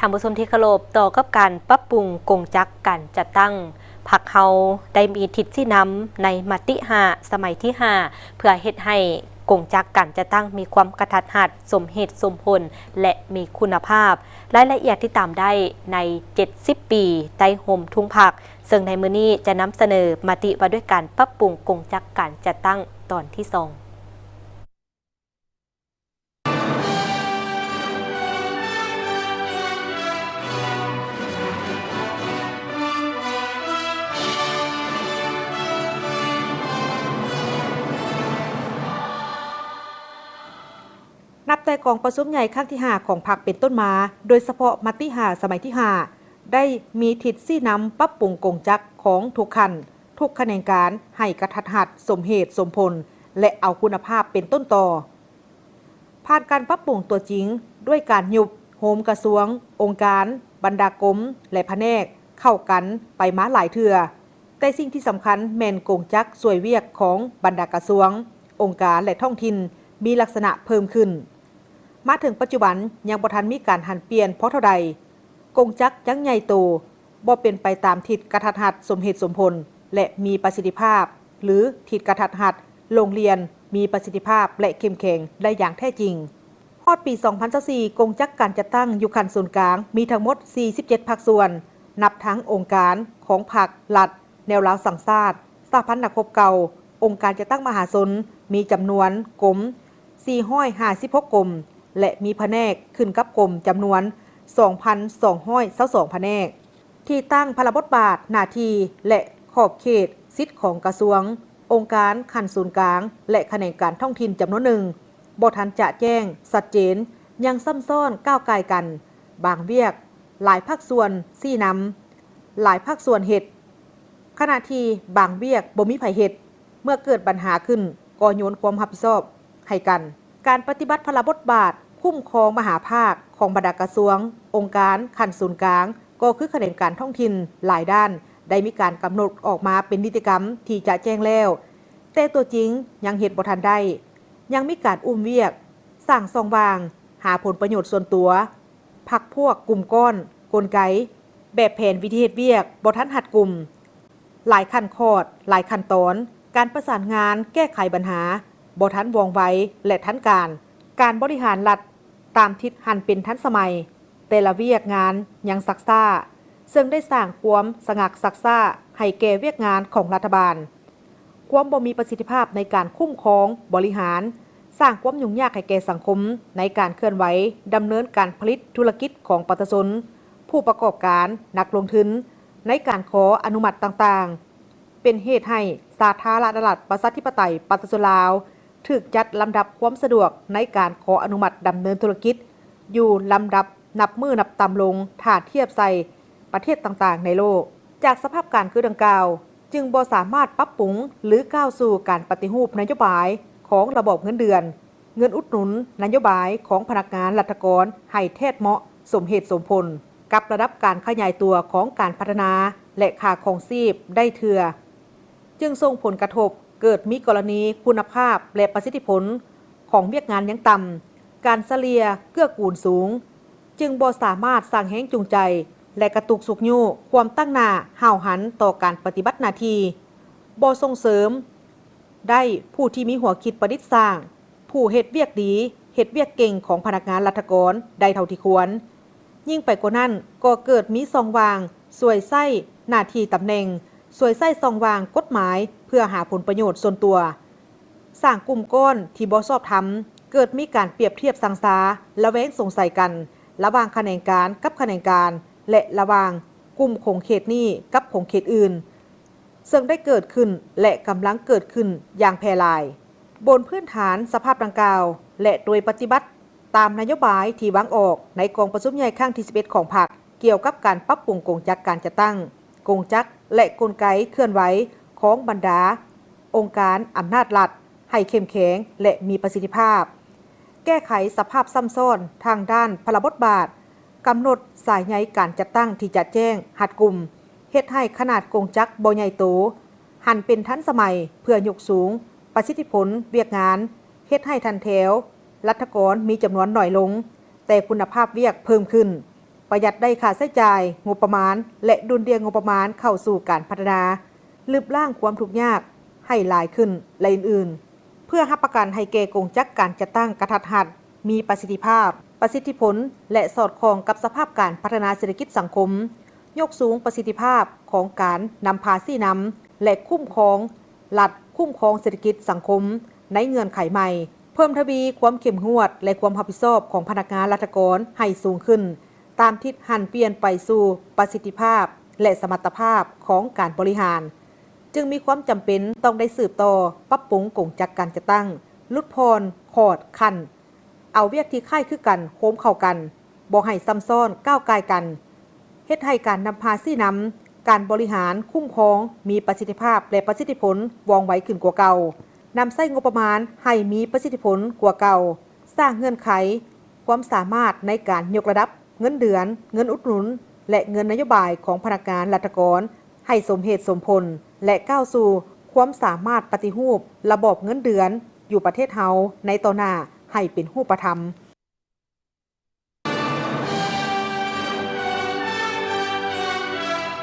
ທ່ານຜູ້ຊົມທີ່ເຄົາລົບ, ຕໍ່ກັບການປັບປຸງກົງຈັກການຈັດຕັ້ງ, ພັກເຮົາໄດ້ມີທິດຊີ້ນຳໃນມະຕິຫ້າ ສະໄໝທີຫ້າ ເພື່ອເຮັດໃຫ້ກົງຈັກການຈັດຕັ້ງມີຄວາມກະທັດຮັດ, ສົມເຫດສົມຜົນ ແລະ ມີຄຸນນະພາບ. ລາຍລະອຽດຕິດຕາມໄດ້ໃນເຈັດສິບປີໃຕ້ຮົ່ມທຸງພັກ, ເຊິ່ງໃນມື້ນີ້ຈະນຳສະເໜີມະຕິວ່າດ້ວຍການປັບປຸງກົງຈັກການຈັດຕັ້ງຕອນທີສອງ. ນັບແຕ່ກອງປະຊຸມໃຫຍ່ຄັ້ງທີຫ້າຂອງພັກເປັນຕົ້ນມາ, ໂດຍສະເພາະມະຕິຫ້າ ສະໄໝທີຫ້າ ໄດ້ມີທິດຊີ້ນຳປັບປຸງກົງຈັກຂອງທຸກຂັ້ນ, ທຸກຂະແໜງການໃຫ້ກະທັດຮັດ, ສົມເຫດສົມຜົນ ແລະ ເອົາຄຸນນະພາບເປັນຕົ້ນຕໍ. ຜ່ານການປັບປຸງຕົວຈິງດ້ວຍການຍຸບໂຮມກະຊວງ, ອົງການ, ບັນດາກົມ ແລະ ພະແນກເຂົ້າກັນໄປມາຫຼາຍເທື່ອ, ແຕ່ສິ່ງທີ່ສຳຄັນແມ່ນກົງຈັກຊ່ວຍວຽກຂອງບັນດາກະຊວງ, ອົງການ ແລະ ທ້ອງຖິ່ນມີລັກສະນະເພີ່ມຂຶ້ນ. ມາເຖິງປັດຈຸບັນຍັງບໍ່ທັນມີການຫັນປ່ຽນພໍເທົ່າໃດ, ກົງຈັກຍັງໃຫຍ່ໂຕ, ບໍ່ເປັນໄປຕາມທິດກະທັດຮັດ, ສົມເຫດສົມຜົນ ແລະ ມີປະສິດທິພາບ ຫຼື ທິດກະທັດຮັດ, ໂລງລຽນມີປະສິດທິພາບ ແລະ ເຂັ້ມແຂງໄດ້ຢ່າງແທ້ຈິງ. ຮອດປີສອງພັນຊາວສີ່ ກົງຈັກການຈັດຕັ້ງຢູ່ຂັ້ນສູນກາງມີທັງໝົດສີ່ສິບເຈັດພາກສ່ວນ, ນັບທັງອົງການຂອງພັກ, ລັດ, ແນວລາວສ້າງຊາດ, ສະຫະພັນນັກຮົບເກົ່າ, ອົງການຈັດຕັ້ງມະຫາຊົນ ມີຈຳນວນກົມສີ່ຮ້ອຍຫ້າສິບຫົກກົມ ແລະ ມີພະແນກຂຶ້ນກັບກົມຈຳນວນສອງພັນສອງຮ້ອຍຊາວສອງພະແນກ. ທີ່ຕັ້ງ, ພາລະບົດບາດ, ໜ້າທີ່ ແລະ ຂອບເຂດສິດຂອງກະຊວງ, ອົງການຂັ້ນສູນກາງ ແລະ ຂະແໜງການທ້ອງຖິ່ນຈຳນວນໜຶ່ງ ບໍ່ທັນຈະແຈ້ງຊັດເຈນ, ຍັງຊ້ຳຊ້ອນ, ກ້າວກ່າຍກັນ, ບາງວຽກຫຼາຍພາກສ່ວນຊີ້ນຳ, ຫຼາຍພາກສ່ວນເຮັດ, ຂະນະທີ່ບາງວຽກບໍ່ມີໃຜເຮັດ, ເມື່ອເກີດບັນຫາຂຶ້ນກໍໂຍນຄວາມຮັບຜິດຊອບໃຫ້ກັນ. ການປະຕິບັດພາລະບົດບາດຄຸ້ມຄອງມະຫາພາກຂອງບັນດາກະຊວງ, ອົງການຂັ້ນສູນກາງ ກໍຄືຂະແໜງການທ້ອງຖິ່ນຫຼາຍດ້ານ ໄດ້ມີການກຳນົດອອກມາເປັນນິຕິກຳທີ່ຈະແຈ້ງແລ້ວ, ແຕ່ຕົວຈິງຍັງເຮັດບໍ່ທັນໄດ້, ຍັງມີການອຸ້ມວຽກ, ສ້າງຊ່ອງວ່າງ, ຫາຜົນປະໂຫຍດສ່ວນຕົວ, ພັກພວກ, ກຸ່ມກ້ອນ, ກົນໄກ, ແບບແຜນວິທີເຮັດວຽກບໍ່ທັນຮັດກຸມ, ຫຼາຍຂັ້ນຂອດ, ຫຼາຍຂັ້ນຕອນ, ການປະສານງານແກ້ໄຂບັນຫາບໍ່ທັນວ່ອງໄວ ແລະ ທັນການ, ການບໍລິຫານລັດຕາມທິດຫັນເປັນທັນສະໄໝ, ແຕ່ລະວຽກງານຍັງຊັກຊ້າ, ເຊິ່ງໄດ້ສ້າງຄວາມສະຫງັກຊັກຊ້າໃຫ້ແກ່ວຽກງານຂອງລັດຖະບານ. ຄວາມບໍ່ມີປະສິດທິພາບໃນການຄຸ້ມຄອງບໍລິຫານ, ສ້າງຄວາມຫຍຸ້ງຍາກໃຫ້ແກ່ສັງຄົມໃນການເຄື່ອນໄຫວດຳເນີນການຜະລິດທຸລະກິດຂອງປະຊາຊົນ, ຜູ້ປະກອບການ, ນັກລົງທຶນ ໃນການຂໍອະນຸມັດຕ່າງໆ, ເປັນເຫດໃຫ້ສາທາລະນະລັດ ປະຊາທິປະໄຕ ປະຊາຊົນລາວ ຖືກຈັດລຳດັບຄວາມສະດວກໃນການຂໍອະນຸມັດດຳເນີນທຸລະກິດ ຢູ່ລຳດັບນັບມື້ນັບຕ່ຳລົງ ຖ້າທຽບໃສ່ປະເທດຕ່າງໆໃນໂລກ. ຈາກສະພາບການຄືດັ່ງກ່າວ, ຈຶ່ງບໍ່ສາມາດປັບປຸງ ຫຼື ກ້າວສູ່ການປະຕິຮູບນະໂຍບາຍຂອງລະບອບເງິນເດືອນ, ເງິນອຸດໜູນນະໂຍບາຍຂອງພະນັກງານລັດຖະກອນໃຫ້ແທດເໝາະ, ສົມເຫດສົມຜົນກັບລະດັບການຂະຫຍາຍຕົວຂອງການພັດທະນາ ແລະ ຄ່າຄອງຊີບໄດ້ເທື່ອ, ຈຶ່ງສົ່ງຜົນກະທົບເກີດມີກໍລະນີຄຸນນະພາບ ແລະ ປະສິດທິຜົນຂອງວຽກງານຍັງຕ່ຳ, ການສະເລ່ຍເກື້ອກູນສູງ, ຈຶ່ງບໍ່ສາມາດສ້າງແຮງຈູງໃຈ ແລະ ກະຕຸກຊຸກຍູ້ຄວາມຕັ້ງໜ້າຫ້າວຫັນຕໍ່ການປະຕິບັດໜ້າທີ່, ບໍ່ສົ່ງເສີມໄດ້ຜູ້ທີ່ມີຫົວຄິດປະດິດສ້າງ, ຜູ້ເຮັດວຽກດີ, ເຮັດວຽກເກັ່ງຂອງພະນັກງານລັດຖະກອນໄດ້ເທົ່າທີ່ຄວນ. ຍິ່ງໄປກວ່ານັ້ນ, ກໍເກີດມີຊ່ອງວ່າງສວຍໃຊ້ໜ້າທີ່ຕຳແໜ່ງ, ສວຍໃຊ້ຊ່ອງວ່າງກົດໝາຍເພື່ອຫາຜົນປະໂຫຍດສ່ວນຕົວ, ສ້າງກຸ່ມກ້ອນທີ່ບໍ່ຊອບທຳ, ເກີດມີການປຽບທຽບຊັງຊາ, ລະແວງສົງໄສກັນລະຫວ່າງຂະແໜງການກັບຂະແໜງການ ແລະ ລະຫວ່າງກຸ່ມຂົງເຂດນີ້ກັບຂົງເຂດອື່ນ, ເຊິ່ງໄດ້ເກີດຂຶ້ນ ແລະ ກຳລັງເກີດຂຶ້ນຢ່າງແຜ່ຫຼາຍ. ບົນພື້ນຖານສະພາບດັ່ງກ່າວ ແລະ ໂດຍປະຕິບັດຕາມນະໂຍບາຍທີ່ວາງອອກໃນກອງປະຊຸມໃຫຍ່ຄັ້ງທີສິບເອັດຂອງພັກ ກ່ຽວກັບການປັບປຸງກົງຈັກການຈັດຕັ້ງ, ກົງຈັກ ແລະ ກົນໄກເຄື່ອນໄຫວຂອງບັນດາອົງການອຳນາດລັດໃຫ້ເຂັ້ມແຂງ ແລະ ມີປະສິດທິພາບ, ແກ້ໄຂສະພາບຊ້ຳຊ້ອນທາງດ້ານພາລະບົດບາດ, ກຳນົດສາຍໃຍການຈັດຕັ້ງທີ່ຈະແຈ້ງ, ຮັດກຸມ, ເຮັດໃຫ້ຂະໜາດກົງຈັກບໍ່ໃຫຍ່ໂຕ, ຫັນເປັນທັນສະໄໝເພື່ອຍົກສູງປະສິດທິຜົນວຽກງານ, ເຮັດໃຫ້ຖັນແຖວລັດຖະກອນມີຈຳນວນໜ້ອຍລົງ, ແຕ່ຄຸນນະພາບວຽກເພີ່ມຂຶ້ນ. ປະຢັດໄດ້ຄ່າໃຊ້ຈ່າຍງົບປະມານ ແລະ ດຸ່ນດ່ຽງງົບປະມານເຂົ້າສູ່ການພັດທະນາ, ລຶບລ້າງຄວາມທຸກຍາກໃຫ້ຫຼາຍຂຶ້ນ ແລະ ອື່ນໆ. ເພື່ອຮັບປະກັນໃຫ້ແກ່ກົງຈັກການຈັດຕັ້ງກະທັດຮັດ, ມີປະສິດທິພາບ, ປະສິດທິຜົນ ແລະ ສອດຄ່ອງກັບສະພາບການພັດທະນາເສດຖະກິດສັງຄົມ, ຍົກສູງປະສິດທິພາບຂອງການນຳພາຊີ້ນຳ ແລະ ຄຸ້ມຄອງລັດ, ຄຸ້ມຄອງເສດຖະກິດສັງຄົມໃນເງື່ອນໄຂໃໝ່, ເພີ່ມທະວີຄວາມເຂັ້ມງວດ ແລະ ຄວາມຮັບຜິດຊອບຂອງພະນັກງານລັດຖະກອນໃຫ້ສູງຂຶ້ນ, ຕາມທິດຫັນປ່ຽນໄປສູ່ປະສິດທິພາບ ແລະ ສະມັດຕະພາບຂອງການບໍລິຫານ, ຈຶ່ງມີຄວາມຈຳເປັນຕ້ອງໄດ້ສືບຕໍ່ປັບປຸງກົງຈັກການຈັດຕັ້ງ, ຫຼຸດຜ່ອນຂອດຂັ້ນ, ເອົາວຽກທີ່ຄ້າຍຄືກັນໂຮມເຂົ້າກັນ, ບໍ່ໃຫ້ຊ້ຳຊ້ອນກ້າວກ່າຍກັນ, ເຮັດໃຫ້ການນຳພາຊີ້ນຳ, ການບໍລິຫານຄຸ້ມຄອງມີປະສິດທິພາບ ແລະ ປະສິດທິຜົນວ່ອງໄວຂຶ້ນກວ່າເກົ່າ, ນຳໃຊ້ງົບປະມານໃຫ້ມີປະສິດທິຜົນກວ່າເກົ່າ, ສ້າງເງື່ອນໄຂ, ຄວາມສາມາດໃນການຍົກລະດັບເງິນເດືອນ, ເງິນອຸດໜູນ ແລະ ເງິນນະໂຍບາຍຂອງພະນັກງານລັດຖະກອນໃຫ້ສົມເຫດສົມຜົນ ແລະ ກ້າວສູ່ຄວາມສາມາດປະຕິຮູບລະບອບເງິນເດືອນຢູ່ປະເທດເຮົາໃນຕໍ່ໜ້າໃຫ້ເປັນຮູບປະທຳ.